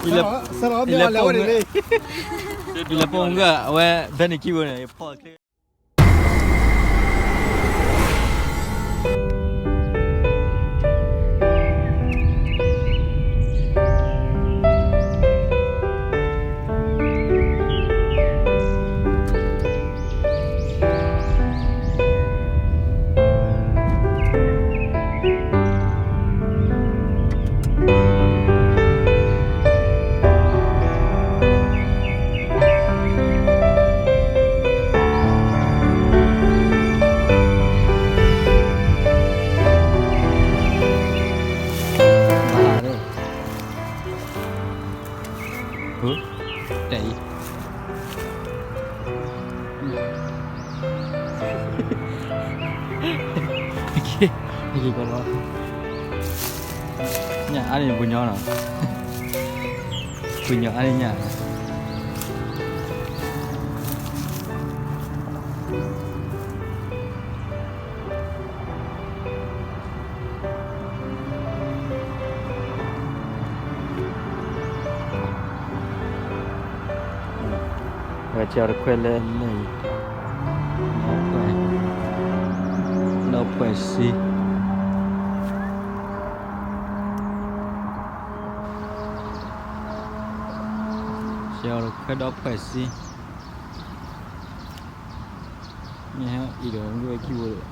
ပလဲၤပိာ်မုၣ်, ပလဲၤပိာ်မုၣ်ဂၤ အဝဲဘဲန့ၣ်ခံဝဲန့ၣ် ယဖီၣ်ချ့ တဲအံၤ ကလီၤ, ညၣ်အါန့ၣ်ပှၤညီနီၤ, ပှၤညီအါန့ၣ်ညၣ် ဝဲဆဲးအီၤတခွဲလၢလဲၣ်အံၤ, ဒီးပှဲၤ, ဒီးပှဲၤစ့, ဆဲးအီၤတခွဲဒီးပှဲၤစ့, မ့ၢ်ဟဲအံၤဒီး မ့ၢ်ဝဲခံဝဲဒီး ကွ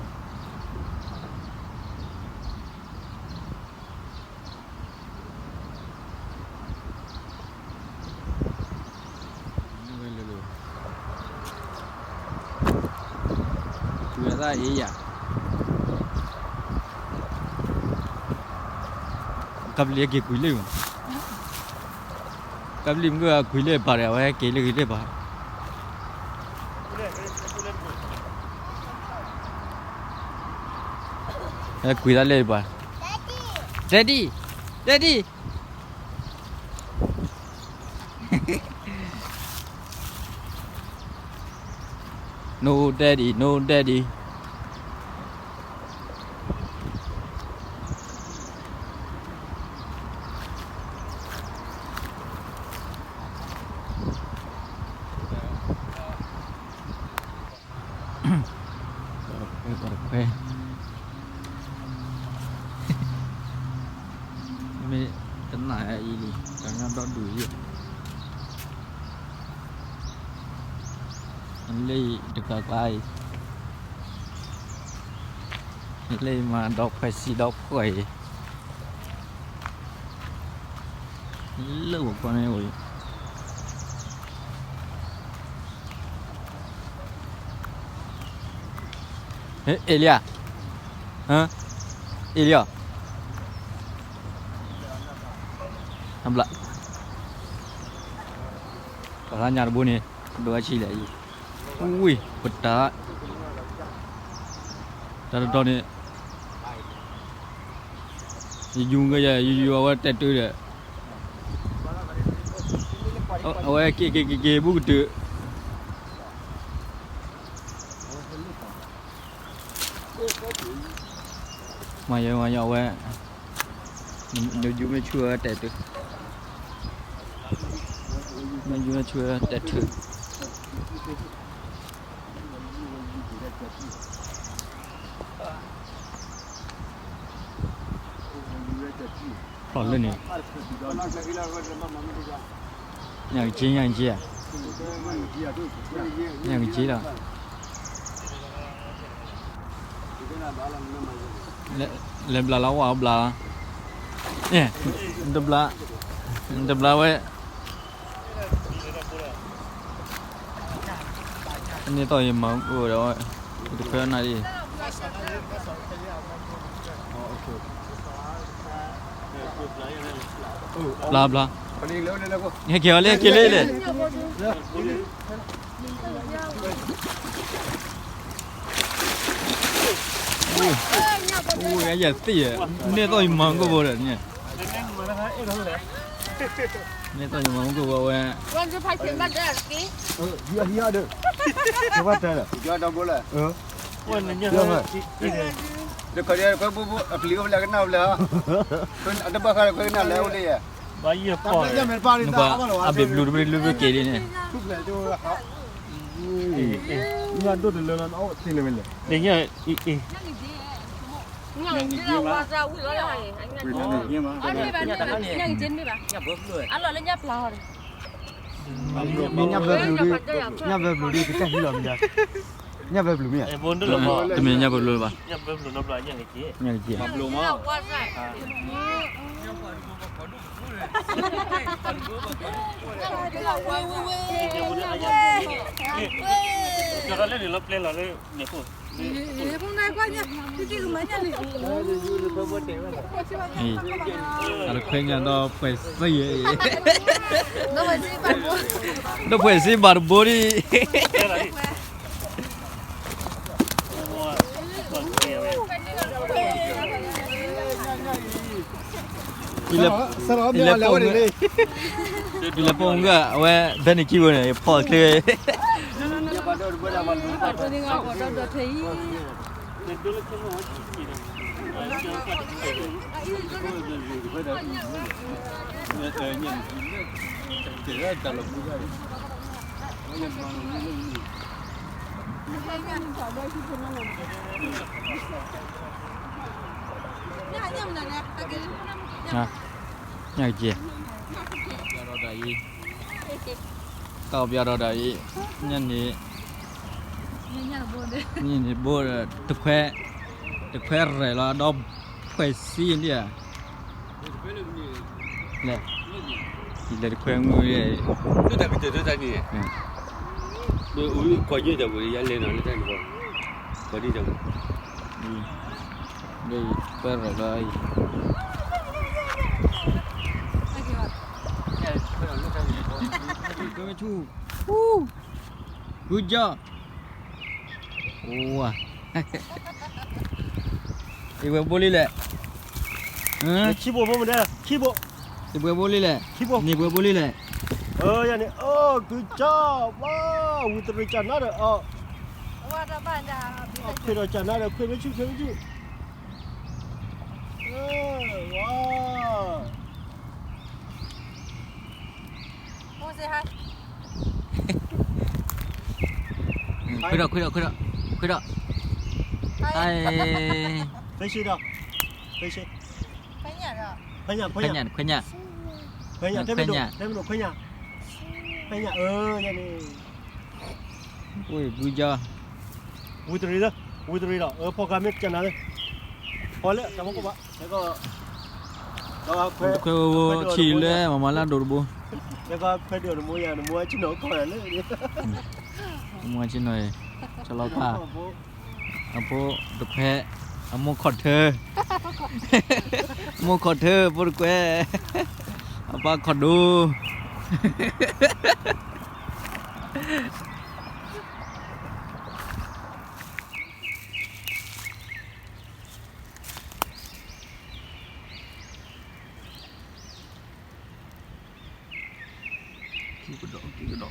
ံာ်အသးအ့ယၤ, ကပလံၤက့ၤကွံာ်လံမး, ကပလံၤမ့ၢ်ကွံာ်လံပၤဒီး အဝဲက့ၤလံဂ့ၤလံပၤ, ဟဲကွံာ်သးလံပၤ, Daddy, Daddy, Daddy. No daddy, no daddy. ပှၤတခွဲ, ပှၤတခွဲ, မ့ၢ်တနၢ်အံၤလံ, တၢ်ညီဒီဒူၣ်ယဲၢ်, လၢတကးကျါအံၤ, လၢမၤဒီးခွဲးစံဒီးခွဲးအံၤ, လၢပှၤကွၢ်န့ၣ်ဝဲ ဟဲ အ့လံဧါ, ဟါ, အ့လံဧါ, အဘျး, ပှၤသးညါတဘိန့ၣ်, ဒိးဝဲဆံးလဲၣ်အံၤ, ဝံၤ ပတၢ်, တၢ်တတီၤန့ၣ် ယယူၤကယဲၢ် ယယူၤအဝဲတဲာ်တုၤဒီး, အဝဲက့ၤက့ၤက့ၤက့ၤဘူးကတုၤ, မၤယဲမၤယဲအဝဲ, နယူၤမ့ၢ်ဆူၣ်ဝဲတဲာ်တုၤ, နယူၤမ့ၢ်ဆူၣ်ဝဲတဲာ်တုၤ ဖျီၣ်လၢန့ၣ်, ညၣ်ကစ့ ညၣ်ကစ့ဧါ, ညၣ်ကစ့လီၤ, လဲၤဘျးလီၤဝဲအဘျးလီၤ, တဘျး, တဘျးဝဲ န့ၢ်သီၣ်ယမၤအိၣ်ဒီး, တခွဲနၤဒ်, ဘျါဘျါ, ဟဲက့ၤအီၤလၢဟဲက့ၤလၢလဲၣ်, အိၣ်ယသ့ၣ်, န့ၢ်သီၣ်ယမၤကအိၣ်ဘိဒီးန့ၣ် န့ၣ်သီၣ်ယမၤမူကဝဲဝဲ, ဟံးဟံးဒီး, ဒီးဘၣ်တၢ်ဒီး, ဒီး, ဒီး, ဒီး, အပျံၤအိၣ်ဖျဲၣ်ကနၣ်အိၣ်ဖျဲၣ်, အတဘၣ်ဃးဒီးခွဲကနၣ်လဲၣ်အိၣ်လံယဲၢ်, နကွၢ် အဘ့ၣ်ဘျူးတဘ့ၣ်လၢဘၣ်က့ၤဒ်န့ၣ်, ညၣ်ဒိၣ်တလၢလီၤ နအီၣ်သ့လၢၤဝဲလဲၣ်, ညၣ်ဘၢဘျူးဒ်, ညၣ်ဘၢဘျူးဒ် ကစၢ်ဟံးလီၤမ့ၢ်, ညၣ်ဘၢဘျူးမ့ၢ်ဧါ, တမ့ၢ်ညၣ်ဘၢဘျူးလၢၤဘၣ်, ညၣ်က့ၤ အတခွဲညၣ်ဒီးပှဲၤသံ, ဒီးပှဲၤစ့ဘၣ်တဘိဒံး, ယလဲၤပိာ်မုၣ်ဂၤ အဝဲဘဲန့ၣ်ခံဘိန့ၣ် ယဖီၣ်ချ့ ညၣ်က့ၤ, တၢ်အီၣ်ပျီဒီးဒ်အံၤ, ညၣ်န့ၣ်, ညၣ်န့ၣ်ဘိ, တခွဲ, တခွဲရဲၣ်လီၤ ဒီးဖှဲးစံဒ်ဧါ, လဲၤ, လဲၤတခွဲမုၢ်, တၢ်ကတၢၢ်တၢ်န့ၣ်, ကွၢ်ယဲၢ်တၢ်ပူၤ ယလဲၤနီၤလၢတၢ်န့ၣ်, ကွၢ်ဒ်တၢ်ပူၤ, လၢခွဲရဲၣ်လီၤအံၤ, Good job. ဝါ, ယပှဲၤဘိလံလဲၣ်, ခံဘိဖိမ့ၢ်ဒဲ, ခံဘိ, ယပှဲၤဘိလံလဲၣ်, ခံဘိ, န့ၣ်ပှဲၤဘိလံလဲၣ်, ယန့ၣ်, အၢ good job, ဝါ, ဝံသရံၣ်ကၢ်နါဒီး, ခွဲးဒီးကၢ်နါဒီး ခွဲးမ့ၢ်ဆူၣ် ခွဲးမ့ၢ်ဆူၣ်, ဝါ. ခွဲးဒီး, ခွဲးဒီး, ခွဲးဒီး, ခွဲးဒီး, ခွဲးညၣ်, ခွဲးညၣ်, ခွဲးညၣ်, ခွဲးညၣ်, ခွဲးညၣ်, ခွဲးညၣ်, ခွဲးညၣ်, ဝံသရံၣ်လၢ, ဝံသရံၣ်လီၤ, ဖီၣ်ကါမ့ၢ်ကၢ်နါလၢ, ဖီၣ်လၢတၢ်မီၢ်ကဘၣ်, တခွဲဝဲဝဲဆံးလၢမၤမၤလၢအဒိၣ်တဘိ, ခွဲးဒိၣ်တမိၢ်ယၤ တမိၢ်အဆ့ၣ်နီၤကီၢ်ယၤလၢ, တမိၢ်အဆ့ၣ်နီၤ, ဆီလီၤဖး, အဖိတခွဲ, အမိၢ်ခီၣ်ထၢ, မိၢ်ခီၣ်ထၢ ဖိတခွဲ, အပၢ်ခီၣ်ဒိ ကံကဒီး ကံကဒီး,